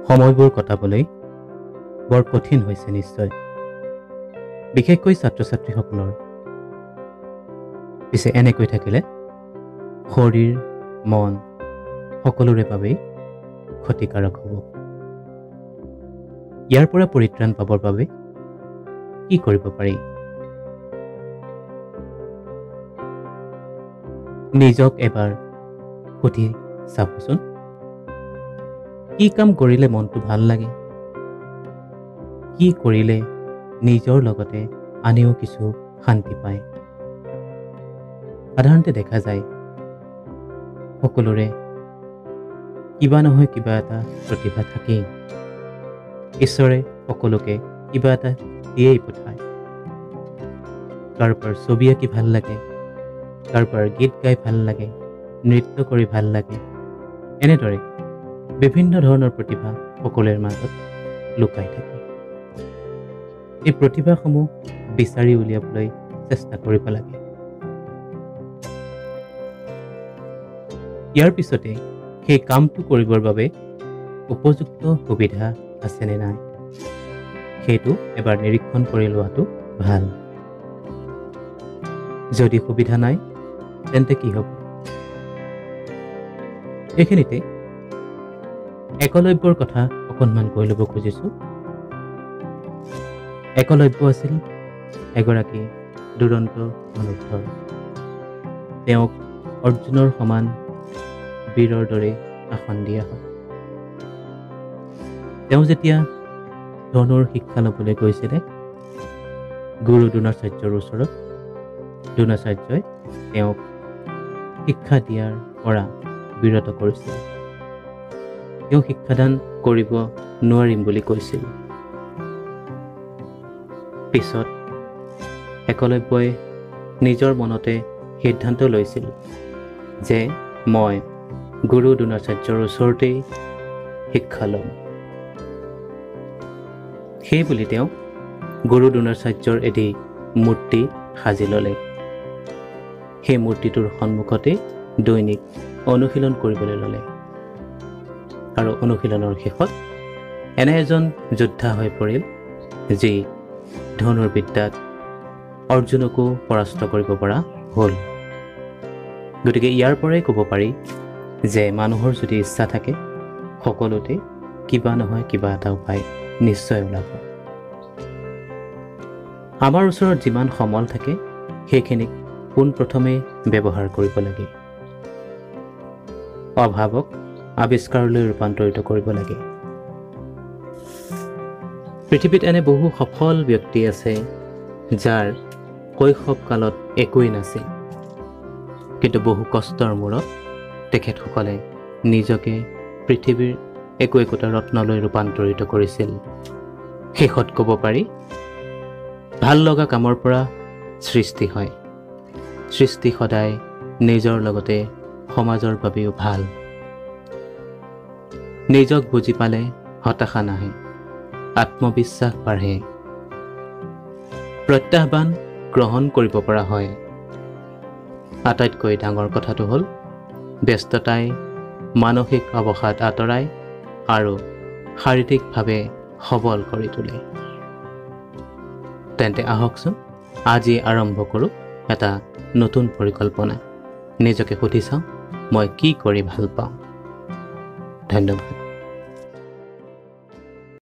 সময়বোৰ কটাবলৈ বৰ কঠিন হৈছে নিশ্চয়, বিশেষকৈ ছাত্ৰ ছাত্ৰীসকলৰ। পিছে এনেকৈ থাকিলে শৰীৰ মন সকলোৰে বাবেই ক্ষতিকাৰক হ'ব। ইয়াৰ পৰা পৰিত্ৰাণ পাবৰ বাবে কি কৰিব পাৰি? নিজক এবাৰ সুধি চাবচোন, কি কাম কৰিলে মনটো ভাল লাগে, কি কৰিলে নিজৰ লগতে আনেও কিছু শান্তি পায়। সাধাৰণতে দেখা যায় সকলোৰে কিবা নহয় কিবা এটা প্ৰতিভা থাকেই। ঈশ্বৰে সকলোকে কিবা এটা দিয়েই পঠায়। কাৰোবাৰ ছবি আঁকি ভাল লাগে, কাৰোবাৰ গীত গাই ভাল লাগে, নৃত্য কৰি ভাল লাগে। এনেদৰে বিভিন্ন ধৰণৰ প্ৰতিভা সকলোৰে মাজত লুকাই থাকে। এই প্ৰতিভাসমূহ বিচাৰি উলিয়াবলৈ চেষ্টা কৰিব লাগে। ইয়াৰ পিছতে সেই কামটো কৰিবৰ বাবে উপযুক্ত সুবিধা আছেনে নাই সেইটো এবাৰ নিৰীক্ষণ কৰি লোৱাটো ভাল। যদি সুবিধা নাই তেন্তে কি হ'ব? এইখিনিতে একলব্যৰ কথা অকণমান কৈ ল'ব খুজিছোঁ। একলব্য আছিল এগৰাকী দুৰন্ত ধনুৰ্ধৰ। তেওঁক অৰ্জুনৰ সমান বীৰৰ দৰে আসন দিয়া হয়। তেওঁ যেতিয়া ধনুৰ শিক্ষা ল'বলৈ গৈছিলে গুৰু দ্ৰোণাচাৰ্যৰ ওচৰত, দ্ৰোণাচাৰ্যই তেওঁক শিক্ষা দিয়াৰ পৰা বিৰত কৰিছিল। তেওঁ শিক্ষাদান কৰিব নোৱাৰিম বুলি কৈছিল। পিছত একলব্যই নিজৰ মনতে সিদ্ধান্ত লৈছিল যে মই গুৰু দ্ৰোণাচাৰ্যৰ ওচৰতেই শিক্ষা ল'ম। সেই বুলি তেওঁ গুৰু দ্ৰোণাচাৰ্যৰ এটি মূৰ্তি সাজি ল'লে। সেই মূৰ্তিটোৰ সন্মুখতেই দৈনিক অনুশীলন কৰিবলৈ ল'লে আৰু অনুশীলনৰ শেষত এনে এজন যোদ্ধা হৈ পৰিল যি ধনুৰ্বিদ্যাত অৰ্জুনকো পৰাস্ত কৰিব পৰা হ'ল। গতিকে ইয়াৰ পৰাই ক'ব পাৰি যে মানুহৰ যদি ইচ্ছা থাকে সকলোতে কিবা নহয় কিবা এটা উপায় নিশ্চয় ওলাব। আমাৰ ওচৰত যিমান সমল থাকে সেইখিনিক পোনপ্ৰথমে ব্যৱহাৰ কৰিব লাগে। অভাৱক আৱিষ্কাৰলৈ ৰূপান্তৰিত কৰিব লাগে। পৃথিৱীত এনে বহু সফল ব্যক্তি আছে যাৰ শৈশৱ কালত একোৱেই নাছিল, কিন্তু বহু কষ্টৰ মূৰত তেখেতসকলে নিজকে পৃথিৱীৰ একো একোটা ৰত্নলৈ ৰূপান্তৰিত কৰিছিল। শেষত ক'ব পাৰি, ভাল লগা কামৰ পৰা সৃষ্টি হয়। সৃষ্টি সদায় নিজৰ লগতে সমাজৰ বাবেও ভাল। নিজক বুজি পালে হতাশা নাহে, আত্মবিশ্বাস বাঢ়ে, প্ৰত্যাহ্বান গ্ৰহণ কৰিব পৰা হয়। আটাইতকৈ ডাঙৰ কথাটো হ'ল ব্যস্ততাই মানসিক অৱসাদ আঁতৰাই আৰু শাৰীৰিকভাৱে সবল কৰি তোলে। তেন্তে আহকচোন আজি আৰম্ভ কৰোঁ এটা নতুন পৰিকল্পনা। নিজকে সুধি চাওঁ মই কি কৰি ভাল পাওঁ। ধন্যবাদ।